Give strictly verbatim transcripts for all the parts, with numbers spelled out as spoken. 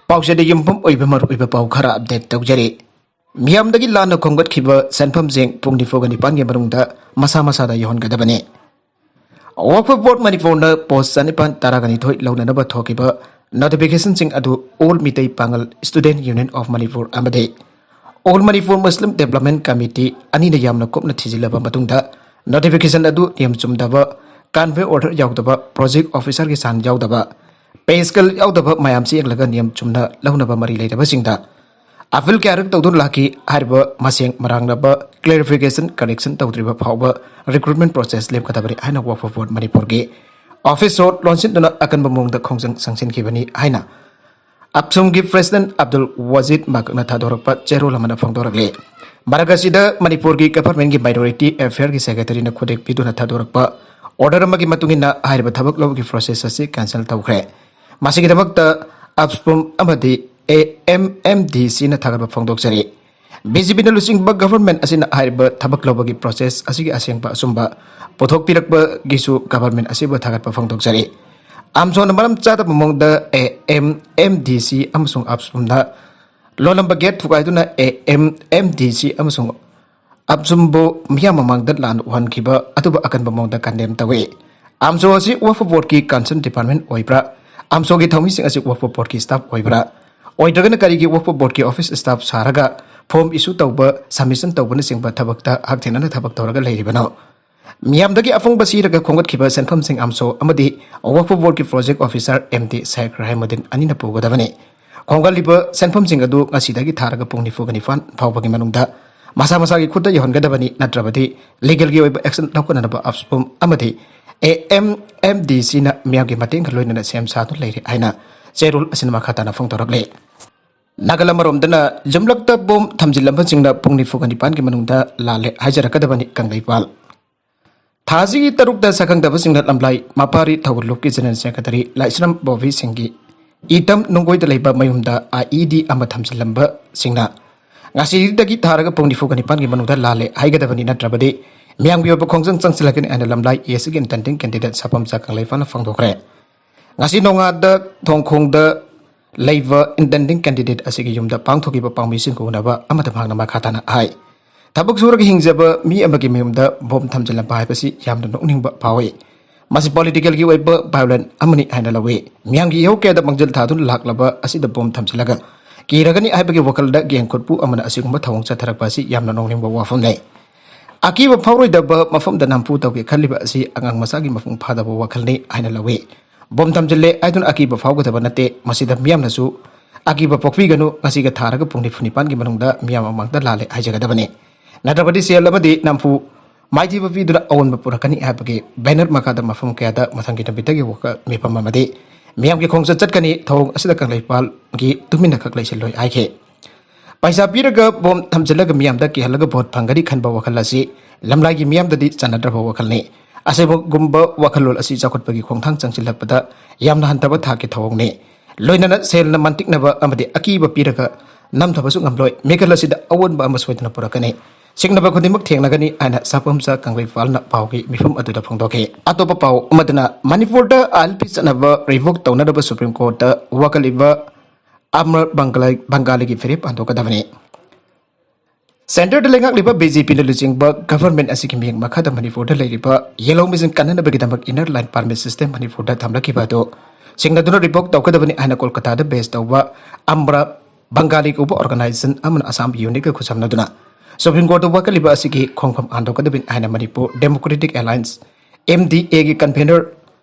ꯄꯥꯎꯆꯦꯗ ꯌꯨꯝꯐꯝ ꯑꯣꯏꯕ ꯃꯔꯨꯑꯣꯏꯕ ꯄꯥꯎ ꯈꯔ ꯑꯞꯗꯦꯠ ꯇꯧꯖꯔꯤ꯫ ꯃꯤꯌꯥꯝꯗꯒꯤ ꯂꯥꯟꯅ ꯈꯣꯝꯒꯠꯈꯤꯕ ꯁꯦꯟꯐꯝꯁꯤꯡ ꯄꯨꯡ ꯅꯤꯐꯨꯒ ꯅꯤꯄꯥꯟꯒꯤ ꯃꯅꯨꯡꯗ ꯃꯁꯥ ꯃꯁꯥꯗ ꯌꯧꯍꯟꯒꯗꯕꯅꯤ꯫ ꯋꯥꯛꯐ ꯕꯣꯔꯗ ꯃꯅꯤꯄꯨꯔꯅ ꯄꯣꯁ ꯆꯅꯤꯄꯥꯟ ꯇꯔꯥꯒ ꯅꯤꯊꯣꯏ ꯂꯧꯅꯅꯕ ꯊꯣꯛꯈꯤꯕ ꯅꯣꯇꯤꯐꯤꯀꯦꯁꯟꯁꯤꯡ ꯑꯗꯨ All Meitei Pangal Student Union of Manipur ꯑꯃꯗꯤ All Manipur Muslim Development Committee ꯑꯅꯤꯅ ꯌꯥꯝꯅ ꯀꯨꯞꯅ ꯊꯤꯖꯤꯜꯂꯕ ꯃꯇꯨꯡꯗ ꯅꯣꯇꯤꯐꯤꯀꯦꯁꯟ ꯑꯗꯨ ꯅꯤꯌꯝ ꯆꯨꯝꯗꯕ, ꯀꯟꯚꯦ ꯑꯣꯔꯗꯔ ꯌꯥꯎꯗꯕ, ꯄ꯭ꯔꯣꯖꯦꯛ ꯑꯣꯐꯤꯁꯥꯔꯒꯤ ꯁꯥꯏꯟ ꯌꯥꯎꯗꯕ, ꯄꯦ ꯁ꯭ꯀꯦꯜ ꯌꯥꯎꯗꯕ ꯃꯌꯥꯝꯁꯤ ꯌꯦꯡꯂꯒ ꯅꯤꯌꯝ ꯆꯨꯝꯅ ꯂꯧꯅꯕ ꯃꯔꯤ ꯂꯩꯅꯕꯁꯤꯡꯗ ꯑꯄꯤꯜ ꯀꯌꯥꯔꯛ ꯇꯧꯗꯨꯅ ꯂꯥꯛꯈꯤ꯫ ꯍꯥꯏꯔꯤꯕ ꯃꯁꯤꯡ ꯃꯔꯥꯡꯅꯕ ꯀ꯭ꯂꯦꯔꯤꯐꯤꯀꯦꯁꯟ ꯀꯔꯦꯛꯁꯟ ꯇꯧꯗ꯭ꯔꯤꯕ ꯐꯥꯎꯕ ꯔꯤꯀ꯭ꯔꯨꯠꯃꯦꯟ ꯄ꯭ꯔꯣꯁꯦꯁ ꯂꯦꯞꯀꯗꯕꯅꯤ ꯍꯥꯏꯅ ꯋꯥꯛꯐ ꯕꯣꯔꯗ ꯃꯅꯤꯄꯨꯔꯒꯤ ꯑꯣꯐꯤꯁ ꯔꯣꯗ ꯂꯣꯟꯁꯤꯟꯗꯨꯅ ꯑꯀꯟꯕ ꯃꯑꯣꯡꯗ ꯈꯣꯡꯖꯪ ꯆꯪꯁꯤꯟꯈꯤꯕꯅꯤ ꯍꯥꯏꯅ ꯑꯞꯁꯨꯝꯒꯤ ꯄ꯭ꯔꯦꯁꯤꯗꯦꯟꯠ ꯑꯕꯗꯨꯜ ꯋꯥꯖꯤꯗ ꯃꯍꯥꯛꯅ ꯊꯥꯗꯣꯔꯛꯄ ꯆꯦꯔꯣꯜ ꯑꯃꯅ ꯐꯣꯡꯗꯣꯔꯛꯂꯤ꯫ ꯃꯔꯛ ꯑꯁꯤꯗ ꯃꯅꯤꯄꯨꯔꯒꯤ ꯒꯚꯔꯟꯃꯦꯟꯠꯀꯤ ꯃꯥꯏꯅꯣꯔꯤꯇꯤ ꯑꯦꯐꯤꯌꯔꯒꯤ ꯁꯦꯀ꯭ꯔꯦꯇꯔꯤꯅ ꯈꯨꯗꯦꯛ ꯄꯤꯗꯨꯅ ꯊꯥꯗꯣꯔꯛꯄ ꯑꯣꯔꯗꯔ ꯑꯃꯒꯤ ꯃꯇꯨꯡ ꯏꯟꯅ ꯍꯥꯏꯔꯤꯕ ꯊꯕꯛ ꯂꯧꯕꯒꯤ ꯄ꯭ꯔꯣꯁꯦꯁ ꯑꯁꯤ ꯀꯦꯟꯁꯦꯜ ꯇꯧꯈ꯭ꯔꯦ꯫ ꯃꯁꯤꯒꯤꯗꯃꯛꯇ ꯑꯞꯁꯨꯝ ꯑꯃꯗꯤ ꯑꯦ ꯑꯦꯝ ꯑꯦꯝ ꯗꯤ ꯁꯤꯅ ꯊꯥꯒꯠꯄ ꯐꯣꯡꯗꯣꯛꯆꯔꯤ꯫ ꯕꯤ ꯖꯦ ꯄꯤꯅ ꯂꯨꯆꯤꯡꯕ ꯒꯚꯔꯟꯃꯦꯟꯠ ꯑꯁꯤꯅ ꯍꯥꯏꯔꯤꯕ ꯊꯕꯛ ꯂꯧꯕꯒꯤ ꯄ꯭ꯔꯣꯁꯦꯁ ꯑꯁꯤꯒꯤ ꯑꯁꯦꯡꯕ ꯑꯆꯨꯝꯕ ꯄꯨꯊꯣꯛꯄꯤꯔꯛꯄꯒꯤꯁꯨ ꯒꯚꯔꯟꯃꯦꯟꯠ ꯑꯁꯤꯕꯨ ꯊꯥꯒꯠꯄ ꯐꯣꯡꯗꯣꯛꯆꯔꯤ꯫ ꯑꯝꯁꯣꯅ ꯃꯔꯝ ꯆꯥꯗꯕ ꯃꯑꯣꯡꯗ ꯑꯦ ꯑꯦꯝ ꯑꯦꯝ ꯗꯤ ꯁꯤ ꯑꯃꯁꯨꯡ ꯑꯞꯁꯨꯝꯅ ꯂꯣꯜꯂꯝꯕ ꯒꯦꯠ ꯊꯨꯒꯥꯏꯗꯨꯅ A M M D C ꯑꯃꯁꯨꯡ ꯑꯞꯁꯨꯝꯕꯨ ꯃꯤꯌꯥꯝ ꯃꯃꯥꯡꯗ ꯂꯥꯟ ꯎꯍꯟꯈꯤꯕ ꯑꯗꯨꯕꯨ ꯑꯀꯟꯕ ꯃꯑꯣꯡꯗ ꯀꯟꯗꯦꯝ ꯇꯧꯏ꯫ ꯑꯝꯁꯣ ꯑꯁꯤ ꯋꯥꯛꯐ ꯕꯣꯔꯗꯀꯤ ꯀꯟꯁꯔꯟ ꯗꯤꯄꯥꯔꯠꯃꯦꯟꯠ ꯑꯣꯏꯕ꯭ꯔꯥ? ꯑꯝꯁꯣꯒꯤ ꯊꯧꯃꯤꯁꯤꯡ ꯑꯁꯤ ꯋꯥꯛꯐ ꯕꯣꯔꯗꯀꯤ ꯁ꯭ꯇꯥꯐ ꯑꯣꯏꯕ꯭ꯔꯥ? ꯑꯣꯏꯗ꯭ꯔꯒꯅ ꯀꯔꯤꯒꯤ ꯋꯥꯛꯐ ꯕꯣꯔꯗꯀꯤ ꯑꯣꯐꯤꯁ ꯁ꯭ꯇꯥꯐ ꯁꯥꯔꯒ ꯐꯣꯔꯝ ꯏꯁꯨ ꯇꯧꯕ, ꯁꯕꯃꯤꯁꯟ ꯇꯧꯕꯅꯆꯤꯡꯕ ꯊꯕꯛꯇ ꯍꯛꯊꯦꯡꯅꯅ ꯊꯕꯛ ꯇꯧꯔꯒ ꯂꯩꯔꯤꯕꯅꯣ? ꯃꯤꯌꯥꯝꯗꯒꯤ ꯑꯄꯪꯕ ꯁꯤꯔꯒ ꯈꯣꯝꯒꯠꯈꯤꯕ ꯁꯦꯟꯐꯝꯁꯤꯡ ꯑꯝꯁꯣ ꯑꯃꯗꯤ ꯋꯥꯛꯐ ꯕꯣꯔꯗꯀꯤ ꯄ꯭ꯔꯣꯖꯦꯛ ꯑꯣꯐꯤꯁꯥꯔ ꯑꯦꯝ ꯗꯤ ꯁꯥꯏꯈ ꯔꯍꯤꯃꯨꯗꯤꯟ ꯑꯅꯤꯅ ꯄꯨꯒꯗꯕꯅꯤ꯫ ꯈꯣꯝꯒꯠꯂꯤꯕ ꯁꯦꯟꯐꯝꯁꯤꯡ ꯑꯗꯨ ꯉꯁꯤꯗꯒꯤ ꯊꯥꯔꯒ ꯄꯨꯡ ꯅꯤꯐꯨꯒ ꯅꯤꯄꯥꯟ ꯐꯥꯎꯕꯒꯤ ꯃꯅꯨꯡꯗ ꯃꯁꯥ ꯃꯁꯥꯒꯤ ꯈꯨꯠꯇ ꯌꯧꯍꯟꯒꯗꯕꯅꯤ, ꯅꯠꯇ꯭ꯔꯕꯗꯤ ꯂꯤꯒꯦꯜꯒꯤ ꯑꯣꯏꯕ ꯑꯦꯛꯁꯟ ꯂꯧꯈꯠꯅꯅꯕ ꯑꯞꯁꯨꯝ ꯑꯃꯗꯤ ꯑꯦ ꯑꯦꯝ ꯑꯦꯝ ꯗꯤ ꯁꯤꯅ ꯃꯤꯌꯥꯝꯒꯤ ꯃꯇꯦꯡꯒ ꯂꯣꯏꯅꯅ ꯁꯦꯝ ꯁꯥꯗꯨꯅ ꯂꯩꯔꯦ ꯍꯥꯏꯅ ꯆꯦꯔꯣꯜ ꯑꯁꯤꯅ ꯃꯈꯥ ꯇꯥꯅ ꯐꯣꯡꯗꯣꯔꯛꯂꯤ꯫ ꯅꯥꯀꯜ ꯑꯃꯔꯣꯝꯗꯅ ꯌꯨꯝꯂꯛꯇ ꯕꯣꯝ ꯊꯝꯖꯤꯜꯂꯝꯕꯁꯤꯡꯅ ꯄꯨꯡ ꯅꯤꯐꯨꯒ ꯅꯤꯄꯥꯟꯒꯤ ꯃꯅꯨꯡꯗ ꯂꯥꯜꯂꯦ ꯍꯥꯏꯖꯔꯛꯀꯗꯕꯅꯤ ꯀꯪꯂꯩꯄꯥꯜ꯫ ꯊꯥ ꯑꯁꯤꯒꯤ ꯇꯔꯨꯛꯇ ꯁꯛꯈꯪꯗꯕꯁꯤꯡꯅ ꯂꯝꯂꯥꯏ ꯃꯄꯥꯔꯤ ꯊꯧꯒꯜ ꯂꯨꯞꯀꯤ ꯖꯦꯅꯔꯦꯜ ꯁꯦꯀ꯭ꯔꯦꯇꯔꯤ ꯂꯥꯏꯁ꯭ꯔꯝ ꯕꯣꯕꯤ ꯁꯤꯡꯒꯤ ꯏꯇꯝ ꯅꯨꯡꯒꯣꯏꯗ ꯂꯩꯕ ꯃꯌꯨꯝꯗ ꯑꯥꯏ ꯏ ꯗꯤ ꯑꯃ ꯊꯝꯖꯤꯜꯂꯝꯕꯁꯤꯡꯅ ꯉꯁꯤꯗꯒꯤ ꯊꯥꯔꯒ ꯄꯨꯡ ꯅꯤꯐꯨꯒ ꯅꯤꯄꯥꯟꯒꯤ ꯃꯅꯨꯡꯗ ꯂꯥꯜꯂꯦ ꯍꯥꯏꯒꯗꯕꯅꯤ, ꯅꯠꯇ꯭ꯔꯕꯗꯤ ꯃꯤꯌꯥꯝꯒꯤ ꯑꯣꯏꯕ ꯈꯣꯡꯖꯪ ꯆꯪꯁꯤꯜꯂꯛꯀꯅꯤ ꯍꯥꯏꯅ ꯂꯝꯂꯥꯏ ꯑꯦ ꯁꯤꯒꯤ ꯏꯟꯇꯦꯟꯗꯤꯡ ꯀꯦꯟꯗꯤꯗꯦꯠ ꯁꯥꯄꯝꯆꯥ ꯀꯪꯂꯩꯄꯥꯜꯅ ꯐꯣꯡꯗꯣꯛꯈ꯭ꯔꯦ꯫ ꯉꯁꯤ ꯅꯣꯡꯉꯥꯗ ꯊꯣꯡꯈꯣꯡꯗ ꯂꯩꯕ intending candidate ꯑꯁꯤꯒꯤ ꯌꯨꯝꯗ ꯄꯥꯡꯊꯣꯛꯈꯤꯕ ꯄꯥꯎꯃꯤꯁꯤꯡꯒ ꯎꯅꯕ ꯑꯃꯗ ꯃꯍꯥꯛꯅ ꯃꯈꯥ ꯇꯥꯅ ꯍꯥꯏ, ꯊꯕꯛ ꯁꯨꯔꯒ ꯍꯤꯡꯖꯕ ꯃꯤ ꯑꯃꯒꯤ ꯃꯌꯨꯝꯗ ꯕꯣꯝ ꯊꯝꯖꯤꯜꯂꯝꯕ ꯍꯥꯏꯕꯁꯤ ꯌꯥꯝꯅ ꯅꯣꯛꯅꯤꯡꯕ ꯐꯥꯎꯏ꯫ ꯃꯁꯤ politicalꯒꯤ ꯑꯣꯏꯕ violence ꯑꯃꯅꯤ ꯍꯥꯏꯅ ꯂꯧꯏ꯫ ꯃꯤꯌꯥꯝꯒꯤ ꯏꯍꯧ ꯀꯌꯥꯗ ꯃꯥꯡꯖꯤꯜ ꯊꯥꯗꯨꯅ ꯂꯥꯛꯂꯕ ꯑꯁꯤꯗ ꯕꯣꯝ ꯊꯝꯖꯤꯜꯂꯒ ꯀꯤꯔꯒꯅꯤ ꯍꯥꯏꯕꯒꯤ ꯋꯥꯈꯜꯗ ꯒꯦꯡ ꯈꯨꯠꯄꯨ ꯑꯃꯅ ꯑꯁꯤꯒꯨꯝꯕ ꯊꯧꯑꯣꯡ ꯆꯠꯊꯔꯛꯄ ꯑꯁꯤ ꯌꯥꯝꯅ ꯅꯣꯛꯅꯤꯡꯕ ꯋꯥꯐꯝꯅꯤ꯫ ꯑꯀꯤꯕ ꯐꯥꯎꯔꯣꯏꯗꯕ ꯃꯐꯝꯗ ꯅꯝꯐꯨ ꯇꯧꯒꯦ ꯈꯜꯂꯤꯕ ꯑꯁꯤ ꯑꯉꯥꯡ ꯃꯆꯥꯒꯤ ꯃꯄꯨꯡ ꯐꯥꯗꯕ ꯋꯥꯈꯜꯅꯤ ꯍꯥꯏꯅ ꯂꯧꯏ꯫ ꯕꯣꯝ ꯊꯝꯖꯤꯜꯂꯦ ꯍꯥꯏꯗꯨꯅ ꯑꯀꯤꯕ ꯐꯥꯎꯒꯗꯕ ꯅꯠꯇꯦ꯫ ꯃꯁꯤꯗ ꯃꯤꯌꯥꯝꯅꯁꯨ ꯑꯀꯤꯕ ꯄꯣꯛꯄꯤꯒꯅꯨ꯫ ꯉꯁꯤꯒ ꯊꯥꯔꯒ ꯄꯨꯡ ꯅꯤꯐꯨ ꯅꯤꯄꯥꯟꯒꯤ ꯃꯅꯨꯡꯗ ꯃꯤꯌꯥꯝ ꯃꯃꯥꯡꯗ ꯂꯥꯜꯂꯦ ꯍꯥꯏꯖꯒꯗꯕꯅꯤ꯫ ꯅꯠꯇ꯭ꯔꯕꯗꯤ ꯁꯦꯜ ꯑꯃꯗꯤ ꯅꯝꯐꯨ ꯃꯥꯏꯊꯤꯕ ꯄꯤꯗꯨꯅ ꯑꯑꯣꯟꯕ ꯄꯨꯔꯛꯀꯅꯤ ꯍꯥꯏꯕꯒꯤ banner ꯃꯈꯥꯗ ꯃꯐꯝ ꯀꯌꯥꯗ ꯃꯊꯪꯒꯤ ꯅꯨꯃꯤꯠꯇꯒꯤ ꯋꯥꯈꯜ ꯃꯤꯐꯝ ꯑꯃꯗꯤ ꯃꯤꯌꯥꯝꯒꯤ ꯈꯣꯡꯆꯠ ꯆꯠꯀꯅꯤ꯫ ꯊꯧꯑꯣꯡ ꯑꯁꯤꯗ ꯀꯪꯂꯩꯄꯥꯜꯒꯤ ꯇꯨꯃꯤꯟꯅ ꯈꯛ ꯂꯩꯁꯤꯜꯂꯣꯏ ꯍꯥꯏꯈꯤ꯫ ꯄꯩꯁꯥ ꯄꯤꯔꯒ ꯕꯣꯝ ꯊꯝꯖꯤꯜꯂꯒ ꯃꯤꯌꯥꯝꯗ ꯀꯤꯍꯜꯂꯒ ꯚꯣꯠ ꯐꯪꯒꯅꯤ ꯈꯟꯕ ꯋꯥꯈꯜ ꯑꯁꯤ ꯂꯝꯂꯥꯏꯒꯤ ꯃꯤꯌꯥꯝꯗꯗꯤ ꯆꯥꯟꯅꯗ꯭ꯔꯕ ꯋꯥꯈꯜꯅꯤ꯫ ꯑꯁꯤꯒꯨꯝꯕ ꯋꯥꯈꯜꯂꯣꯟ ꯑꯁꯤ ꯆꯥꯎꯈꯠꯄꯒꯤ ꯈꯣꯡꯊꯥꯡ ꯆꯪꯁꯤꯜꯂꯛꯄꯗ ꯌꯥꯝꯅ ꯍꯟꯊꯕ ꯊꯥꯛꯀꯤ ꯊꯧꯑꯣꯡꯅꯤ꯫ ꯂꯣꯏꯅꯅ ꯁꯦꯜꯅ ꯃꯟꯇꯤꯛꯅꯕ ꯑꯃꯗꯤ ꯑꯀꯤꯕ ꯄꯤꯔꯒ ꯅꯝꯊꯕꯁꯨ ꯉꯝꯂꯣꯏ꯫ ꯃꯤꯈꯜ ꯑꯁꯤꯗ ꯑꯑꯣꯟꯕ ꯑꯃ ꯁꯣꯏꯗꯅ ꯄꯨꯔꯛꯀꯅꯤ꯫ ꯁꯤꯡꯅꯕ ꯈꯨꯗꯤꯡꯃꯛ ꯊꯦꯡꯅꯒꯅꯤ ꯍꯥꯏꯅ ꯁꯥꯄꯝꯆꯥ ꯀꯪꯂꯩꯄꯥꯜꯅ ꯄꯥꯎꯒꯤ ꯃꯤꯐꯝ ꯑꯗꯨꯗ ꯐꯣꯡꯗꯣꯛꯈꯤ꯫ ꯑꯇꯣꯞꯄ ꯄꯥꯎ ꯑꯃꯗꯅ ꯃꯅꯤꯄꯨꯔꯗ ꯑꯥꯏ ꯑꯦꯜ ꯄꯤ ꯆꯠꯅꯕ revoke ꯇꯧꯅꯅꯕ Supreme Courtꯇ ꯋꯥꯀꯠꯂꯤꯕ ꯑꯃꯔ ꯕꯪꯒꯥꯂꯤ-, ꯕꯪꯒꯥꯂꯤꯒꯤ ꯐꯤꯔꯦꯞ ꯍꯟꯗꯣꯛꯀꯗꯕꯅꯤ꯫ Centreꯗ ꯂꯩꯉꯥꯛꯂꯤꯕ BJPꯅ ꯂꯨꯆꯤꯡꯕ government ꯑꯁꯤꯒꯤ ꯃꯤꯠꯌꯦꯡ ꯃꯈꯥꯗ ꯃꯅꯤꯄꯨꯔꯗ ꯂꯩꯔꯤꯕ ꯌꯦꯜꯍꯧꯃꯤꯁꯤꯡ ꯀꯟꯅꯅꯕꯒꯤꯗꯃꯛ inner line permit system ꯃꯅꯤꯄꯨꯔꯗ ꯊꯝꯂꯛꯈꯤꯕ ꯑꯗꯨ ꯁꯤꯡꯅꯗꯨꯅ revoke ꯇꯧꯒꯗꯕꯅꯤ ꯍꯥꯏꯅ ꯀꯣꯜꯀꯇꯥꯗ base ꯇꯧꯕ ꯑꯃꯔ ꯕꯪꯒꯥꯂꯤ ꯀꯧꯕ organization ꯑꯃꯅ ꯑꯁꯥꯝ unitꯀ ꯈꯨꯠꯁꯝꯅꯗꯨꯅ Supreme Courtꯇ ꯋꯥꯀꯠꯂꯤꯕ ꯑꯁꯤꯒꯤ ꯈꯣꯡꯐꯝ ꯍꯟꯗꯣꯛꯀꯗꯕꯅꯤ ꯍꯥꯏꯅ ꯃꯅꯤꯄꯨꯔ Democratic Alliance, MDAꯒꯤ convener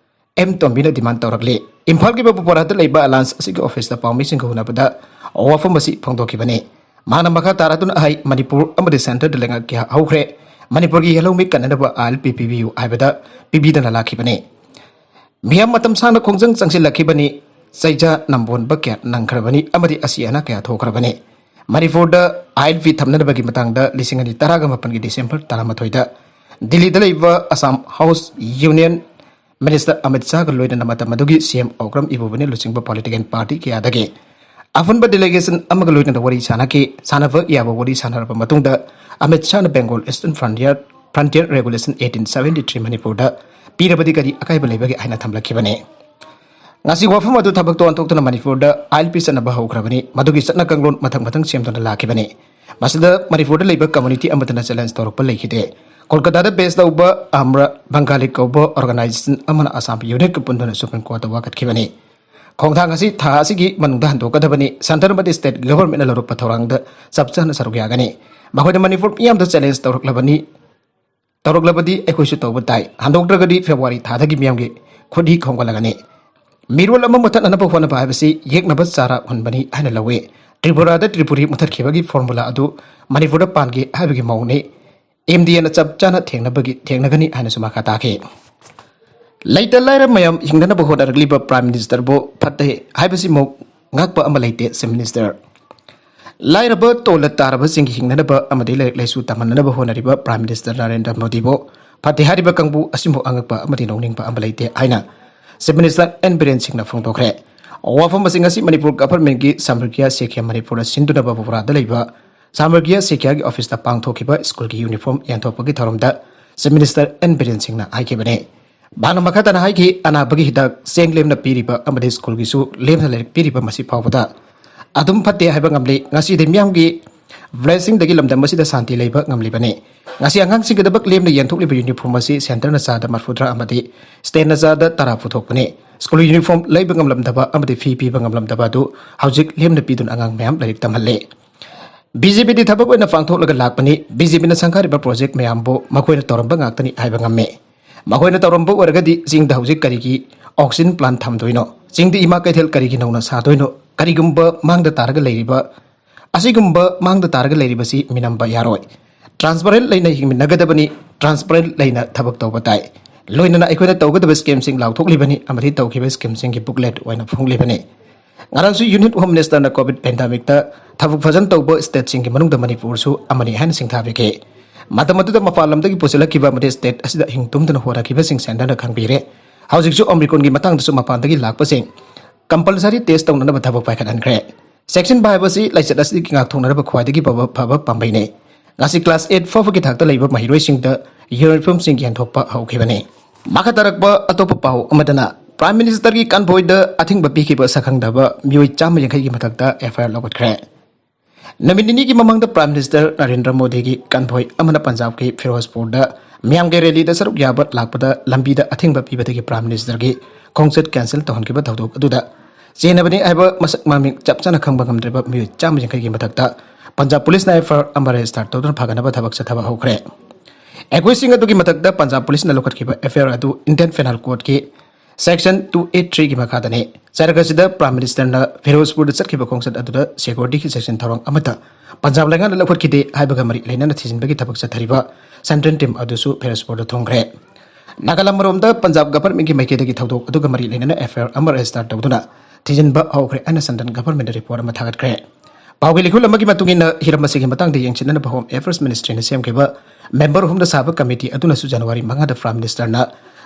ꯑꯦꯝ ꯇꯣꯝꯕꯤꯅ demand ꯇꯧꯔꯛꯂꯤ꯫ ꯏꯝꯐꯥꯜꯒꯤ ꯕꯕꯨꯄꯥꯔꯥꯗ ꯂꯩꯕ alliance ꯑꯁꯤꯒꯤ officeꯇ ꯄꯥꯎꯃꯤꯁꯤꯡꯒ ꯎꯅꯕꯗ ꯋꯥꯐꯝ ꯑꯁꯤ ꯐꯣꯡꯗꯣꯛꯈꯤꯕꯅꯤ꯫ ꯃꯍꯥꯛꯅ ꯃꯈꯥ ꯇꯥꯔꯗꯨꯅ ꯍꯥꯏ, ꯃꯅꯤꯄꯨꯔ ꯑꯃꯗꯤ centreꯗ ꯂꯩꯉꯥꯛ ꯀꯌꯥ ꯍꯧꯈ꯭ꯔꯦ꯫ ꯃꯅꯤꯄꯨꯔꯒꯤ ꯌꯦꯜꯍꯧꯃꯤ ꯀꯟꯅꯅꯕ ꯑꯥꯏ ꯑꯦꯜ ꯄꯤ ꯄꯤꯕꯤꯌꯨ ꯍꯥꯏꯕꯗ ꯄꯤꯕꯤꯗꯅ ꯂꯥꯛꯈꯤꯕꯅꯤ꯫ ꯃꯤꯌꯥꯝ ꯃꯇꯝ ꯁꯥꯡꯅ ꯈꯣꯡꯖꯪ ꯆꯪꯁꯤꯜꯂꯛꯈꯤꯕꯅꯤ꯫ ꯆꯩꯖꯥ ꯅꯝꯕꯣꯟꯕ ꯀꯌꯥ ꯅꯪꯈ꯭ꯔꯕꯅꯤ ꯑꯃꯗꯤ ꯑꯁꯤ ꯑꯅꯥ ꯀꯌꯥ ꯊꯣꯛꯈ꯭ꯔꯕꯅꯤ꯫ ꯃꯅꯤꯄꯨꯔꯗ ꯑꯥꯏ ꯑꯦꯜ ꯄꯤ ꯊꯝꯅꯅꯕꯒꯤ ꯃꯇꯥꯡꯗ ꯂꯤꯁꯤꯡ ꯑꯅꯤ ꯇꯔꯥꯒ ꯃꯥꯄꯟꯒꯤ December ꯇꯔꯥꯃꯥꯊꯣꯏꯗ ꯗꯤꯜꯂꯤꯗ ꯂꯩꯕ Assam House Union Minister Amit ꯁꯥꯍꯒ ꯂꯣꯏꯅꯅ ꯃꯇꯝ ꯑꯗꯨꯒꯤ ꯁꯤ ꯑꯦꯝ ꯑꯧꯀ꯭ꯔꯝ ꯏꯕꯣꯕꯤꯅ ꯂꯨꯆꯤꯡꯕ political party ꯀꯌꯥꯗꯒꯤ ꯑꯄꯨꯟꯕ delegation ꯑꯃꯒ ꯂꯣꯏꯅꯅ ꯋꯥꯔꯤ ꯁꯥꯅꯈꯤ꯫ ꯁꯥꯟꯅꯕ ꯌꯥꯕ ꯋꯥꯔꯤ ꯁꯥꯟꯅꯔꯕ ꯃꯇꯨꯡꯗ Amit ꯁꯥꯍꯅ Bengal Eastern Frontier, Frontier Regulation eighteen seventy three ꯃꯅꯤꯄꯨꯔꯗ ꯄꯤꯔꯕꯗꯤ ꯀꯔꯤ ꯑꯀꯥꯏꯕ ꯂꯩꯕꯒꯦ ꯍꯥꯏꯅ ꯊꯝꯂꯛꯈꯤꯕꯅꯤ꯫ ꯉꯁꯤ ꯋꯥꯐꯝ ꯑꯗꯨ ꯊꯕꯛꯇ ꯑꯣꯟꯊꯣꯛꯇꯨꯅ ꯃꯅꯤꯄꯨꯔꯗ ꯑꯥꯏ ꯑꯦꯜ ꯄꯤ ꯆꯠꯅꯕ ꯍꯧꯈ꯭ꯔꯕꯅꯤ꯫ ꯃꯗꯨꯒꯤ ꯆꯠꯅ ꯀꯥꯡꯂꯣꯟ ꯃꯊꯪ ꯃꯊꯪ ꯁꯦꯝꯗꯨꯅ ꯂꯥꯛꯈꯤꯕꯅꯤ꯫ ꯃꯁꯤꯗ ꯃꯅꯤꯄꯨꯔꯗ ꯂꯩꯕ community ꯑꯃꯠꯇꯅ challenge ꯇꯧꯔꯛꯄ ꯂꯩꯈꯤꯗꯦ꯫ ꯀꯣꯜꯀꯇꯥꯗ base ꯇꯧꯕ ꯑꯝꯔ ꯕꯪꯒꯥꯂꯤ ꯀꯧꯕ organization ꯑꯃꯅ ꯑꯁꯥꯝ unitꯀ ꯄꯨꯟꯗꯨꯅ Supreme Courtꯇ ꯋꯥꯀꯠꯈꯤꯕꯅꯤ꯫ ꯈꯣꯡꯊꯥꯡ ꯑꯁꯤ ꯊꯥ ꯑꯁꯤꯒꯤ ꯃꯅꯨꯡꯗ ꯍꯟꯗꯣꯛꯀꯗꯕꯅꯤ꯫ Centre ꯑꯃꯗꯤ state governmentꯅ ꯂꯧꯔꯛꯄ ꯊꯧꯔꯥꯡꯗ ꯆꯞ ꯆꯥꯅ ꯁꯔꯨꯛ ꯌꯥꯒꯅꯤ꯫ ꯃꯈꯣꯏꯅ ꯃꯅꯤꯄꯨꯔ ꯃꯤꯌꯥꯝꯗ challenge ꯇꯧꯔꯛꯂꯕꯅꯤ꯫ ꯇꯧꯔꯛꯂꯕꯗꯤ ꯑꯩꯈꯣꯏꯁꯨ ꯇꯧꯕ ꯇꯥꯏ꯫ ꯍꯟꯗꯣꯛꯇ꯭ꯔꯒꯗꯤ February ꯊꯥꯗꯒꯤ ꯃꯤꯌꯥꯝꯒꯤ ꯈꯨꯠ ꯍꯤ ꯈꯣꯡꯒꯠꯂꯒꯅꯤ꯫ ꯃꯤꯔꯣꯜ ꯑꯃ ꯃꯨꯊꯠꯅꯅꯕ ꯍꯣꯠꯅꯕ ꯍꯥꯏꯕꯁꯤ ꯌꯦꯛꯅꯕ ꯆꯥꯔ ꯍꯨꯟꯕꯅꯤ ꯍꯥꯏꯅ ꯂꯧꯏ꯫ ꯇ꯭ꯔꯤꯄꯨꯔꯥꯗ ꯇ꯭ꯔꯤꯄꯨꯔꯤ ꯃꯨꯊꯠꯈꯤꯕꯒꯤ formula ꯑꯗꯨ ꯃꯅꯤꯄꯨꯔꯗ ꯄꯥꯟꯒꯦ ꯍꯥꯏꯕꯒꯤ ꯃꯑꯣꯡꯅꯤ꯫ MDAꯅ ꯆꯞ ꯆꯥꯅ ꯊꯦꯡꯅꯕꯒꯤ, ꯊꯦꯡꯅꯒꯅꯤ ꯍꯥꯏꯅꯁꯨ ꯃꯈꯥ ꯇꯥꯈꯤ꯫ ꯂꯩꯇ ꯂꯥꯏꯔ ꯃꯌꯥꯝ ꯍꯤꯡꯅꯅꯕ ꯍꯣꯠꯅꯔꯛꯂꯤꯕ Prime Ministerꯕꯨ ꯐꯠꯇꯦ ꯍꯥꯏꯕꯁꯤꯃꯨꯛ ꯉꯥꯛꯄ ꯑꯃ ꯂꯩꯇꯦ, Chief Minister꯫ ꯂꯥꯏꯔꯕ ꯇꯣꯜꯂ ꯇꯥꯔꯕꯁꯤꯡꯒꯤ ꯍꯤꯡꯅꯅꯕ ꯑꯃꯗꯤ ꯂꯥꯏꯔꯤꯛ ꯂꯥꯏꯁꯨ ꯇꯝꯍꯟꯅꯅꯕ ꯍꯣꯠꯅꯔꯤꯕ Prime Minister ꯅꯔꯦꯟꯗ꯭ꯔ ꯃꯣꯗꯤꯕꯨ ꯐꯠꯇꯦ ꯍꯥꯏꯔꯤꯕ ꯀꯥꯡꯕꯨ ꯑꯁꯤꯃꯨꯛ ꯑꯉꯛꯄ ꯑꯃꯗꯤ ꯅꯣꯛꯅꯤꯡꯕ ꯑꯃ ꯂꯩꯇꯦ ꯍꯥꯏꯅ Chief Minister N ꯕꯤꯔꯦꯟ ꯁꯤꯡꯅ ꯐꯣꯡꯗꯣꯛꯈ꯭ꯔꯦ꯫ ꯋꯥꯐꯝ ꯑꯁꯤ ꯉꯁꯤ ꯃꯅꯤꯄꯨꯔ governmentꯀꯤ ꯁꯥꯃꯔꯒꯤꯌꯥ ꯁꯤꯛꯈ꯭ꯌꯥ ꯃꯅꯤꯄꯨꯔꯗ ꯁꯤꯟꯗꯨꯅ ꯕꯕꯨꯔꯥꯗ ꯂꯩꯕ ꯁꯥꯃꯔꯒꯤꯌꯥ ꯁꯤꯛꯈ꯭ꯌꯥꯒꯤ officeꯇ ꯄꯥꯡꯊꯣꯛꯈꯤꯕ ꯁ꯭ꯀꯨꯜꯒꯤ uniform ꯌꯦꯟꯊꯣꯛꯄꯒꯤ ꯊꯧꯔꯝꯗ Chief Minister N ꯕꯤꯔꯦꯟ ꯁꯤꯡꯅ ꯍꯥꯏꯈꯤꯕꯅꯤ꯫ ꯃꯍꯥꯛꯅ ꯃꯈꯥ ꯇꯥꯅ ꯍꯥꯏꯈꯤ, ꯑꯅꯥꯕꯒꯤ ꯍꯤꯗꯥꯛ, ꯆꯦꯡ ꯂꯦꯝꯅ ꯄꯤꯔꯤꯕ ꯑꯃꯗꯤ ꯁ꯭ꯀꯨꯜꯒꯤꯁꯨ ꯂꯦꯝꯅ ꯂꯥꯏꯔꯤꯛ ꯄꯤꯔꯤꯕ ꯃꯁꯤ ꯐꯥꯎꯕꯗ ꯑꯗꯨꯝ ꯐꯠꯇꯦ ꯍꯥꯏꯕ ꯉꯝꯂꯤ꯫ ꯉꯁꯤꯗꯤ ꯃꯤꯌꯥꯝꯒꯤ blessingꯗꯒꯤ ꯂꯝꯗꯝ ꯑꯁꯤꯗ ꯁꯥꯟꯇꯤ ꯂꯩꯕ ꯉꯝꯂꯤꯕꯅꯤ꯫ ꯉꯁꯤ ꯑꯉꯥꯡꯁꯤꯡꯒꯤꯗꯃꯛ ꯂꯦꯝꯅ ꯌꯦꯟꯊꯣꯛꯂꯤꯕ uniform ꯑꯁꯤ centreꯅ ꯆꯥꯗ ꯃꯔꯐꯨꯇꯔꯥ ꯑꯃꯗꯤ stateꯅ ꯆꯥꯗ ꯇꯔꯥ ꯄꯨꯊꯣꯛꯄꯅꯤ꯫ ꯁ꯭ꯀꯨꯜ uniform ꯂꯩꯕ ꯉꯝꯂꯝꯗꯕ ꯑꯃꯗꯤ fee ꯄꯤꯕ ꯉꯝꯂꯝꯗꯕ ꯑꯗꯨ ꯍꯧꯖꯤꯛ ꯂꯦꯝꯅ ꯄꯤꯗꯨꯅ ꯑꯉꯥꯡ ꯃꯌꯥꯝ ꯂꯥꯏꯔꯤꯛ ꯇꯝꯍꯜꯂꯤ꯫ BJPꯗꯤ ꯊꯕꯛ ꯑꯣꯏꯅ ꯄꯥꯡꯊꯣꯛꯂꯒ ꯂꯥꯛꯄꯅꯤ꯫ BJPꯅ ꯁꯪꯒꯥꯔꯤꯕ project ꯃꯌꯥꯝꯕꯨ ꯃꯈꯣꯏꯅ ꯇꯧꯔꯝꯕ ꯉꯥꯛꯇꯅꯤ ꯍꯥꯏꯕ ꯉꯝꯃꯤ꯫ ꯃꯈꯣꯏꯅ ꯇꯧꯔꯝꯕ ꯑꯣꯏꯔꯒꯗꯤ ꯆꯤꯡꯗ ꯍꯧꯖꯤꯛ ꯀꯔꯤꯒꯤ oxygen plant ꯊꯝꯗꯣꯏꯅꯣ? ꯆꯤꯡꯗ ꯏꯃꯥ ꯀꯩꯊꯦꯜ ꯀꯔꯤꯒꯤ ꯅꯧꯅ ꯁꯥꯗꯣꯏꯅꯣ? ꯀꯔꯤꯒꯨꯝꯕ ꯃꯥꯡꯗ ꯇꯥꯔꯒ ꯂꯩꯔꯤꯕ, ꯑꯁꯤꯒꯨꯝꯕ ꯃꯥꯡꯗ ꯇꯥꯔꯒ ꯂꯩꯔꯤꯕꯁꯤ ꯃꯤꯅꯝꯕ ꯌꯥꯔꯣꯏ꯫ Transparent ꯂꯩꯅ ꯍꯤꯡꯃꯤꯟꯅꯒꯗꯕꯅꯤ, transparent ꯂꯩꯅ ꯊꯕꯛ ꯇꯧꯕ ꯇꯥꯏ꯫ ꯂꯣꯏꯅꯅ ꯑꯩꯈꯣꯏꯅ ꯇꯧꯒꯗꯕ schemeꯁꯤꯡ ꯂꯥꯎꯊꯣꯛꯂꯤꯕꯅꯤ ꯑꯃꯗꯤ ꯇꯧꯈꯤꯕ schemeꯁꯤꯡꯒꯤ booklet ꯑꯣꯏꯅ ꯐꯣꯡꯂꯤꯕꯅꯤ꯫ ꯉꯔꯥꯡꯁꯨ Union Home Ministerꯅ COVID pandemicꯇ ꯊꯕꯛ ꯐꯖꯅ ꯇꯧꯕ stateꯁꯤꯡꯒꯤ ꯃꯅꯨꯡꯗ ꯃꯅꯤꯄꯨꯔꯁꯨ ꯑꯃꯅꯤ ꯍꯥꯏꯅ ꯁꯤꯡꯊꯥꯕꯤꯈꯤ꯫ ꯃꯇꯝ ꯑꯗꯨꯗ ꯃꯄꯥꯟ ꯂꯝꯗꯒꯤ ꯄꯨꯁꯤꯜꯂꯛꯈꯤꯕ ꯑꯃꯗꯤ state ꯑꯁꯤꯗ ꯑꯍꯤꯡ ꯇꯨꯝꯗꯅ ꯍꯣꯠꯅꯈꯤꯕꯁꯤꯡ centreꯅ ꯈꯪꯕꯤꯔꯦ꯫ ꯍꯧꯖꯤꯛꯁꯨ Omicronꯒꯤ ꯃꯇꯥꯡꯗꯁꯨ ꯃꯄꯥꯟꯗꯒꯤ ꯂꯥꯛꯄꯁꯤꯡ compulsory test ꯇꯧꯅꯅꯕ ꯊꯕꯛ ꯄꯥꯏꯈꯠꯍꯟꯈ꯭ꯔꯦ꯫ ꯆꯦꯛꯁꯤꯟꯕ ꯍꯥꯏꯕꯁꯤ ꯂꯥꯏꯆꯠ ꯑꯁꯤꯗꯒꯤ ꯉꯥꯛꯊꯣꯛꯅꯅꯕ ꯈ꯭ꯋꯥꯏꯗꯒꯤ ꯐꯕ, ꯐꯕ ꯄꯥꯝꯕꯩꯅꯤ꯫ ꯉꯁꯤ class eight ꯐꯥꯎꯕꯒꯤ ꯊꯥꯛꯇ ꯂꯩꯕ ꯃꯍꯩꯔꯣꯏꯁꯤꯡꯗ uniformꯁꯤꯡ ꯌꯦꯟꯊꯣꯛꯄ ꯍꯧꯈꯤꯕꯅꯤ꯫ ꯃꯈꯥ ꯇꯥꯔꯛꯄ ꯑꯇꯣꯞꯄ ꯄꯥꯎ ꯑꯃꯗꯅ, ꯄ꯭ꯔꯥꯏꯝ ꯃꯤꯅꯤꯁꯇꯔꯒꯤ ꯀꯟꯚꯣꯏꯗ ꯑꯊꯤꯡꯕ ꯄꯤꯈꯤꯕ ꯁꯛꯈꯪꯗꯕ ꯃꯤꯑꯣꯏ ꯆꯥꯝꯃ ꯌꯥꯡꯈꯩꯒꯤ ꯃꯊꯛꯇ ꯑꯦꯐ ꯑꯥꯏ ꯑꯥꯔ ꯂꯧꯈꯠꯈ꯭ꯔꯦ꯫ ꯅꯨꯃꯤꯠ ꯅꯤꯅꯤꯒꯤ ꯃꯃꯥꯡꯗ ꯄ꯭ꯔꯥꯏꯝ ꯃꯤꯅꯤꯁꯇꯔ ꯅꯔꯦꯟꯗ꯭ꯔ ꯃꯣꯗꯤꯒꯤ ꯀꯟꯚꯣꯏ ꯑꯃꯅ ꯄꯟꯖꯥꯕꯀꯤ ꯐꯤꯔꯣꯖꯄꯨꯔꯗ ꯃꯤꯌꯥꯝꯒꯤ ꯔꯦꯂꯤꯗ ꯁꯔꯨꯛ ꯌꯥꯕ ꯂꯥꯛꯄꯗ ꯂꯝꯕꯤꯗ ꯑꯊꯤꯡꯕ ꯄꯤꯕꯗꯒꯤ ꯄ꯭ꯔꯥꯏꯝ ꯃꯤꯅꯤꯁꯇꯔꯒꯤ ꯈꯣꯡꯆꯠ ꯀꯦꯟꯁꯦꯜ ꯇꯧꯍꯟꯈꯤꯕ ꯊꯧꯗꯣꯛ ꯑꯗꯨꯗ ꯆꯦꯟꯅꯕꯅꯤ ꯍꯥꯏꯕ ꯃꯁꯛ ꯃꯃꯤꯡ ꯆꯞ ꯆꯥꯅ ꯈꯪꯕ ꯉꯝꯗ꯭ꯔꯤꯕ ꯃꯤꯑꯣꯏ ꯆꯥꯝꯃ ꯌꯥꯡꯈꯩꯒꯤ ꯃꯊꯛꯇ ꯄꯟꯖꯥꯕ ꯄꯨꯂꯤꯁꯅ ꯑꯦꯐ ꯑꯥꯏ ꯑꯥꯔ ꯑꯃ ꯔꯦꯖꯤꯁꯇꯥꯔ ꯇꯧꯗꯨꯅ ꯐꯒꯠꯅꯕ ꯊꯕꯛ ꯆꯠꯊꯕ ꯍꯧꯈ꯭ꯔꯦ꯫ ꯑꯦꯀ꯭ꯌꯨꯁꯁꯤꯡ ꯑꯗꯨꯒꯤ ꯃꯊꯛꯇ ꯄꯟꯖꯥꯕ ꯄꯨꯂꯤꯁꯅ ꯂꯧꯈꯠꯈꯤꯕ ꯑꯦꯐ ꯑꯥꯏ ꯑꯥꯔ ꯑꯗꯨ ꯏꯟꯗꯤꯌꯟ ꯄꯦꯅꯦꯜ ꯀꯣꯗꯀꯤ ꯁꯦꯛꯁꯟ ꯇꯨ ꯑꯦꯠ ꯊ꯭ꯔꯤꯒꯤ ꯃꯈꯥꯗꯅꯤ꯫ ꯆꯔꯛ ꯑꯁꯤꯗ ꯄ꯭ꯔꯥꯏꯝ ꯃꯤꯅꯤꯁꯇꯔꯅ ꯐꯤꯔꯣꯖꯄꯨꯔꯗ ꯆꯠꯈꯤꯕ ꯈꯣꯡꯆꯠ ꯑꯗꯨꯗ ꯁꯦꯀ꯭ꯌꯨꯔꯤꯇꯤꯒꯤ ꯁꯦꯛꯁꯟ ꯊꯧꯔꯥꯡ ꯑꯃꯠꯇ ꯄꯟꯖꯥꯕ ꯂꯩꯉꯥꯛꯅ ꯂꯧꯈꯠꯈꯤꯗꯦ ꯍꯥꯏꯕꯒ ꯃꯔꯤ ꯂꯩꯅꯅ ꯊꯤꯖꯤꯟꯕꯒꯤ ꯊꯕꯛ ꯆꯠꯊꯔꯤꯕ ꯁꯦꯟꯇ꯭ꯔꯦꯜ ꯇꯤꯝ ꯑꯗꯨꯁꯨ ꯐꯤꯔꯣꯖꯄꯨꯔꯗ ꯊꯨꯡꯈ꯭ꯔꯦ꯫ ꯅꯥꯒꯥꯂꯦꯟ ꯃꯔꯣꯝꯗ ꯄꯟꯖꯥꯕ ꯒꯚꯔꯟꯃꯦꯟꯠꯀꯤ ꯃꯥꯏꯀꯩꯗꯒꯤ ꯊꯧꯗꯣꯛ ꯑꯗꯨꯒ ꯃꯔꯤ ꯂꯩꯅꯅ ꯑꯦꯐ ꯑꯥꯏ ꯑꯥꯔ ꯑꯃ ꯔꯦꯖꯤꯁꯇꯥꯔ ꯇꯧꯗꯨꯅ ꯊꯤꯖꯤꯟꯕ ꯍꯧꯈ꯭ꯔꯦ ꯍꯥꯏꯅ ꯁꯦꯟꯇ꯭ꯔꯦꯜ ꯒꯚꯔꯟꯃꯦꯟꯠꯇ ꯔꯤꯄꯣꯔꯠ ꯑꯃ ꯊꯥꯒꯠꯈ꯭ꯔꯦ꯫ ꯄꯥꯎꯒꯤ ꯂꯤꯈꯨꯜ ꯑꯃꯒꯤ ꯃꯇꯨꯡ ꯏꯟꯅ, ꯍꯤꯔꯝ ꯑꯁꯤꯒꯤ ꯃꯇꯥꯡꯗ ꯌꯦꯡꯁꯤꯟꯅꯅꯕ ꯍꯣꯝ ꯑꯦꯐꯤꯌꯔꯁ ꯃꯤꯅꯤꯁꯇ꯭ꯔꯤꯅ ꯁꯦꯝꯈꯤꯕ ꯃꯦꯝꯕꯔ ꯑꯍꯨꯝꯗ ꯁꯥꯕ ꯀꯃꯤꯇꯤ ꯑꯗꯨꯅꯁꯨ ꯖꯅꯋꯥꯔꯤ ꯃꯉꯥꯗ ꯄ꯭ꯔꯥꯏꯝ ꯃꯤꯅꯤꯁꯇꯔꯅ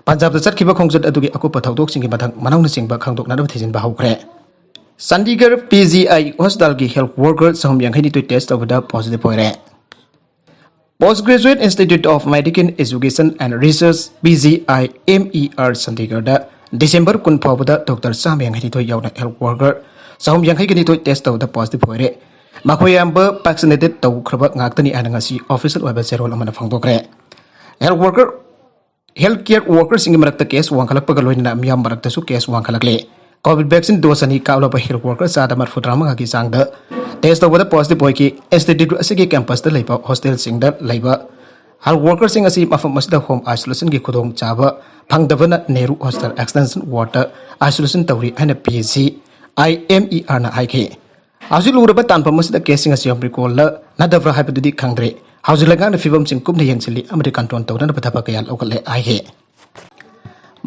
ꯄꯟꯖꯥꯕꯇ ꯆꯠꯈꯤꯕ ꯈꯣꯡꯆꯠ ꯑꯗꯨꯒꯤ ꯑꯀꯨꯞꯄ ꯊꯧꯗꯣꯛꯁꯤꯡꯒꯤ ꯃꯊꯪ ꯃꯅꯥꯎꯅꯆꯤꯡꯕ ꯈꯪꯗꯣꯛꯅꯅꯕ ꯊꯤꯖꯤꯟꯕ ꯍꯧꯈ꯭ꯔꯦ꯫ ꯆꯥꯟꯗꯤꯒꯔ ꯄꯤ ꯖꯤ ꯑꯥꯏ ꯍꯣꯁꯄꯤꯇꯥꯜꯒꯤ ꯍꯦꯜꯊ ꯋꯥꯔꯀꯔ ꯆꯍꯨꯝ ꯌꯥꯡꯈꯩ ꯅꯤꯊꯣꯏ ꯇꯦꯁ ꯇꯧꯕꯗ ꯄꯣꯖꯤꯇꯤꯚ ꯑꯣꯏꯔꯦ꯫ Post graduate institute of medical education and research, P G I M E R, ꯆꯥꯟꯗꯤꯒꯔꯗ ꯗꯤꯁꯦꯝꯕꯔ ꯀꯨꯟ ꯐꯥꯎꯕꯗ ꯗꯣꯛꯇꯔ ꯆꯥꯝꯃ ꯌꯥꯡꯈꯩ ꯅꯤꯊꯣꯏ ꯌꯥꯎꯅ ꯍꯦꯜꯊ ꯋꯥꯔꯀꯔ ꯆꯍꯨꯝ ꯌꯥꯡꯈꯩꯒ ꯅꯤꯊꯣꯏ ꯇꯦꯁ ꯇꯧꯕꯗ ꯄꯣꯖꯤꯇꯤꯚ ꯑꯣꯏꯔꯦ꯫ ꯃꯈꯣꯏ ꯑꯌꯥꯝꯕ ꯚꯦꯛꯁꯤꯅꯦꯇꯦꯗ ꯇꯧꯈ꯭ꯔꯕ ꯉꯥꯛꯇꯅꯤ ꯍꯥꯏꯅ ꯉꯁꯤ ꯑꯣꯐꯤꯁꯤꯌꯦꯜ ꯑꯣꯏꯕ ꯆꯦꯔꯣꯜ ꯑꯃꯅ ꯐꯣꯡꯗꯣꯛꯈ꯭ꯔꯦ꯫ ꯍꯦꯜꯊ ꯋꯥꯔꯀꯔ ꯍꯦꯜꯊ ꯀꯦꯌꯔ ꯋꯥꯔꯀꯔꯁꯤꯡꯒꯤ ꯃꯔꯛꯇ ꯀꯦꯁ ꯋꯥꯡꯈꯠꯂꯛꯄꯒ ꯂꯣꯏꯅꯅ ꯃꯤꯌꯥꯝ ꯃꯔꯛꯇꯁꯨ ꯀꯦꯁ ꯋꯥꯡꯈꯠꯂꯛꯂꯦ꯫ ꯀꯣꯚꯤꯗ ꯚꯦꯛꯁꯤꯟ ꯗꯣꯁ ꯑꯅꯤ ꯀꯥꯞꯂꯕ ꯍꯦꯜꯊ ꯋꯥꯔꯀꯔ ꯆꯥꯗ ꯃꯔꯤꯐꯨ ꯇꯔꯥꯃꯉꯥꯒꯤ ꯆꯥꯡꯗ ꯇꯦꯁ ꯇꯧꯕꯗ ꯄꯣꯖꯤꯇꯤꯚ ꯑꯣꯏꯈꯤ꯫ ꯏꯟꯁꯇꯤꯇ꯭ꯌꯨꯠ ꯑꯁꯤꯒꯤ ꯀꯦꯝꯄꯁꯇ ꯂꯩꯕ ꯍꯣꯁꯇꯦꯜꯁꯤꯡꯗ ꯂꯩꯕ ꯍꯦꯜꯊ ꯋꯥꯔꯀꯔꯁꯤꯡ ꯑꯁꯤ ꯃꯐꯝ ꯑꯁꯤꯗ ꯍꯣꯝ ꯑꯥꯏꯁꯣꯂꯦꯁꯟꯒꯤ ꯈꯨꯗꯣꯡꯆꯥꯕ ꯐꯪꯗꯕꯅ ꯅꯦꯍꯔꯨ ꯍꯣꯁꯇꯦꯜ ꯑꯦꯛꯁꯇꯦꯟꯁꯟ ꯋꯥꯔꯗꯇ ꯑꯥꯏꯁꯣꯂꯦꯁꯟ ꯇꯧꯔꯤ ꯍꯥꯏꯅ ꯄꯤ ꯖꯤ ꯑꯥꯏ ꯑꯦꯝ ꯏ ꯑꯥꯔꯅ ꯍꯥꯏꯈꯤ꯫ ꯍꯧꯖꯤꯛ ꯂꯨꯔꯕ ꯇꯥꯟꯐꯝ ꯑꯁꯤꯗ ꯀꯦꯁꯁꯤꯡ ꯑꯁꯤ ꯌꯥꯝ ꯔꯤꯀꯣꯜꯂ ꯅꯠꯇꯕ꯭ꯔꯥ ꯍꯥꯏꯕꯗꯨꯗꯤ ꯈꯪꯗ꯭ꯔꯦ꯫ ꯍꯧꯖꯤꯛ ꯂꯩꯉꯥꯛꯅ ꯐꯤꯕꯝꯁꯤꯡ ꯀꯨꯞꯅ ꯌꯦꯡꯁꯤꯜꯂꯤ ꯑꯃꯗꯤ ꯀꯟꯇ꯭ꯔꯣꯜ ꯇꯧꯅꯅꯕ ꯊꯕꯛ ꯀꯌꯥ ꯂꯧꯈꯠꯂꯦ ꯍꯥꯏꯈꯤ꯫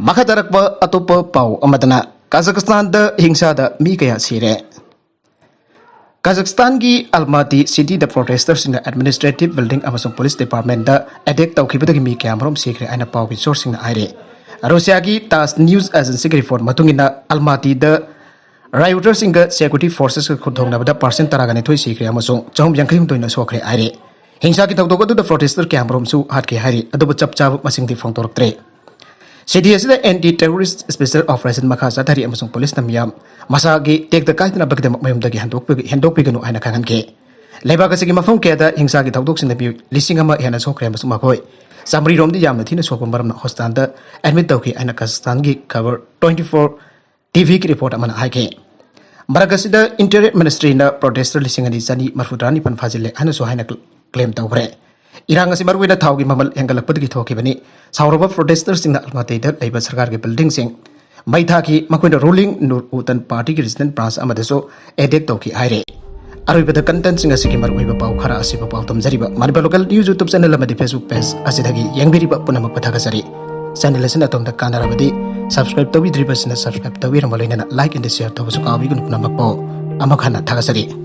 ꯃꯈꯥ ꯇꯥꯔꯛꯄ ꯑꯇꯣꯞꯄ ꯄꯥꯎ ꯑꯃꯗꯅ, ꯀꯥꯖꯥꯈꯁꯇꯥꯟꯗ ꯍꯤꯡꯁꯥꯗ ꯃꯤ ꯀꯌꯥ ꯁꯤꯔꯦ? ꯀꯥꯖꯥꯈꯁꯇꯥꯟꯒꯤ ꯑꯜꯃꯥꯇꯤ ꯁꯤꯇꯤꯗ ꯄ꯭ꯔꯣꯇꯦꯁꯇꯔꯁꯤꯡꯅ ꯑꯦꯗꯃꯤꯅꯤꯁꯇ꯭ꯔꯦꯇꯤꯚ ꯕꯤꯜꯗꯤꯡ ꯑꯃꯁꯨꯡ ꯄꯨꯂꯤꯁ ꯗꯤꯄꯥꯔꯠꯃꯦꯟꯗ ꯑꯦꯇꯦꯛ ꯇꯧꯈꯤꯕꯗꯒꯤ ꯃꯤ ꯀꯌꯥꯃꯔꯨꯝ ꯁꯤꯈ꯭ꯔꯦ ꯍꯥꯏꯅ ꯄꯥꯎꯒꯤ ꯁꯣꯔꯁꯁꯤꯡꯅ ꯍꯥꯏꯔꯤ꯫ ꯔꯨꯁꯤꯌꯥꯒꯤ ꯇꯥꯁ ꯅ꯭ꯌꯨꯁ ꯑꯦꯖꯦꯟꯁꯤꯒꯤ ꯔꯤꯄꯣꯔꯠ ꯃꯇꯨꯡ ꯏꯟꯅ, ꯑꯜꯃꯥꯇꯤꯗ ꯔꯥꯏꯑꯣꯇꯔꯁꯤꯡꯒ ꯁꯦꯀ꯭ꯌꯨꯔꯤꯇꯤ ꯐꯣꯔꯁꯦꯁꯀ ꯈꯨꯠ ꯊꯣꯡꯅꯕꯗ ꯄꯥꯔꯁꯦꯟ ꯇꯔꯥꯒ ꯅꯤꯊꯣꯏ ꯁꯤꯈ꯭ꯔꯦ ꯑꯃꯁꯨꯡ ꯆꯍꯨꯝ ꯌꯥꯡꯈꯩ ꯍꯨꯝꯗꯣꯏꯅ ꯁꯣꯛꯈ꯭ꯔꯦ ꯍꯥꯏꯔꯤ꯫ ꯍꯤꯡꯁꯥꯒꯤ ꯊꯧꯗꯣꯛ ꯑꯗꯨꯗ ꯄ꯭ꯔꯣꯇꯦꯁꯇꯔ ꯀꯌꯥꯃꯔꯨꯝꯁꯨ ꯍꯥꯠꯈꯤ ꯍꯥꯏꯔꯤ, ꯑꯗꯨꯕꯨ ꯆꯞ ꯆꯥꯕ ꯃꯁꯤꯡꯗꯤ ꯐꯣꯡꯗꯣꯔꯛꯇ꯭ꯔꯦ꯫ ꯁꯤꯇꯤ ꯑꯁꯤꯗ ꯑꯦꯟꯇꯤ ꯇꯦꯔꯣꯔꯤꯁ ꯁ꯭ꯄꯦꯁꯦꯜ ꯑꯣꯄꯔꯦꯁꯟ ꯃꯈꯥ ꯆꯠꯊꯔꯤ ꯑꯃꯁꯨꯡ ꯄꯨꯂꯤꯁꯅ ꯃꯤꯌꯥꯝ ꯃꯁꯥꯒꯤ ꯇꯦꯛꯇ ꯀꯥꯏꯗꯅꯕꯒꯤꯗꯃꯛ ꯃꯌꯨꯝꯗꯒꯤ ꯍꯦꯟꯗꯣꯛꯄꯤ-, ꯍꯦꯟꯗꯣꯛꯄꯤꯒꯅꯨ ꯍꯥꯏꯅ ꯈꯪꯍꯟꯈꯤ꯫ ꯂꯩꯕꯥꯛ ꯑꯁꯤꯒꯤ ꯃꯐꯝ ꯀꯌꯥꯗ ꯍꯤꯡꯁꯥꯒꯤ ꯊꯧꯗꯣꯛꯁꯤꯡꯗ ꯃꯤꯑꯣꯏ ꯂꯤꯁꯤꯡ ꯑꯃ ꯍꯦꯟꯅ ꯁꯣꯛꯈ꯭ꯔꯦ ꯑꯃꯁꯨꯡ ꯃꯈꯣꯏ ꯆꯥꯃꯔꯤꯔꯣꯝꯗꯤ ꯌꯥꯝꯅ ꯊꯤꯅ ꯁꯣꯛꯄ ꯃꯔꯝꯅ ꯍꯣꯁꯄꯤꯇꯥꯜꯗ ꯑꯦꯗꯃꯤꯠ ꯇꯧꯈꯤ ꯍꯥꯏꯅ ꯀꯖꯥꯈꯁꯇꯥꯟꯒꯤ ꯈꯕꯔ ꯇ꯭ꯋꯦꯟꯇꯤ ꯐꯣꯔ ꯇꯤꯚꯤꯒꯤ ꯔꯤꯄꯣꯔꯠ ꯑꯃꯅ ꯍꯥꯏꯈꯤ꯫ ꯃꯔꯛ ꯑꯁꯤꯗ ꯏꯟꯇꯤꯔꯤꯌꯔ ꯃꯤꯅꯤꯁꯇ꯭ꯔꯤꯅ ꯄ꯭ꯔꯣꯇꯦꯁꯇꯔ ꯂꯤꯁꯤꯡ ꯑꯅꯤ ꯆꯅꯤ ꯃꯔꯤꯐꯨ ꯇꯔꯥꯅꯤꯄꯥꯟ ꯐꯥꯖꯤꯜꯂꯦ ꯍꯥꯏꯅꯁꯨ ꯍꯥꯏꯅ ꯀ꯭ꯂꯦꯝ ꯇꯧꯈ꯭ꯔꯦ꯫ ꯏꯔꯥꯡ ꯑꯁꯤ ꯃꯔꯨꯑꯣꯏꯅ ꯊꯥꯎꯒꯤ ꯃꯃꯜ ꯍꯦꯟꯒꯠꯂꯛꯄꯗꯒꯤ ꯊꯣꯛꯈꯤꯕꯅꯤ꯫ ꯁꯥꯎꯔꯕ ꯄ꯭ꯔꯣꯇꯦꯁꯇꯔꯁꯤꯡꯅ ꯑꯜꯃꯥꯇꯤꯗ ꯂꯩꯕ ꯁꯔꯀꯥꯔꯒꯤ ꯕꯤꯜꯗꯤꯡꯁꯤꯡ ꯃꯩ ꯊꯥꯈꯤ꯫ ꯃꯈꯣꯏꯅ ꯔꯨꯂꯤꯡ ꯅꯨꯔ ꯎꯇꯟ ꯄꯥꯔꯇꯤꯒꯤ ꯔꯤꯖꯅꯦꯜ ꯕ꯭ꯔꯥꯟꯆ ꯑꯃꯗꯁꯨ ꯑꯦꯇꯦꯛ ꯇꯧꯈꯤ ꯍꯥꯏꯔꯦ꯫ ꯑꯔꯣꯏꯕꯗ ꯀꯟꯇꯦꯟꯁꯤꯡ ꯑꯁꯤꯒꯤ ꯃꯔꯨꯑꯣꯏꯕ ꯄꯥꯎ ꯈꯔ ꯑꯁꯤꯕꯨ ꯄꯥꯎ ꯇꯝꯖꯔꯤꯕ Manipur local news YouTube channel ꯑꯃꯗꯤ ꯐꯦꯁꯕꯨꯛ ꯄꯦꯖ ꯑꯁꯤꯗꯒꯤ ꯌꯦꯡꯕꯤꯔꯤꯕ ꯄꯨꯝꯅꯃꯛꯄꯨ ꯊꯥꯒꯠꯆꯔꯤ꯫ ꯆꯦꯅꯦꯜ ꯑꯁꯤꯅ ꯑꯗꯣꯝꯗ ꯀꯥꯟꯅꯔꯕꯗꯤ ꯁꯕꯁꯀ꯭ꯔꯥꯏꯕ ꯇꯧꯕꯤꯗ꯭ꯔꯤꯕꯁꯤꯡꯅ ꯁꯕꯁꯀ꯭ꯔꯥꯏꯕ ꯇꯧꯕꯤꯔꯝꯃꯨ, ꯂꯣꯏꯅꯅ ꯂꯥꯏꯛ ꯑꯦꯟ ꯁꯤꯌꯔ ꯇꯧꯕꯁꯨ ꯀꯥꯎꯕꯤꯒꯅꯨ ꯄꯨꯝꯅꯃꯛꯄꯨ꯫ ꯑꯃꯨꯛ ꯍꯟꯅ ꯊꯥꯒꯠꯆꯔꯤ꯫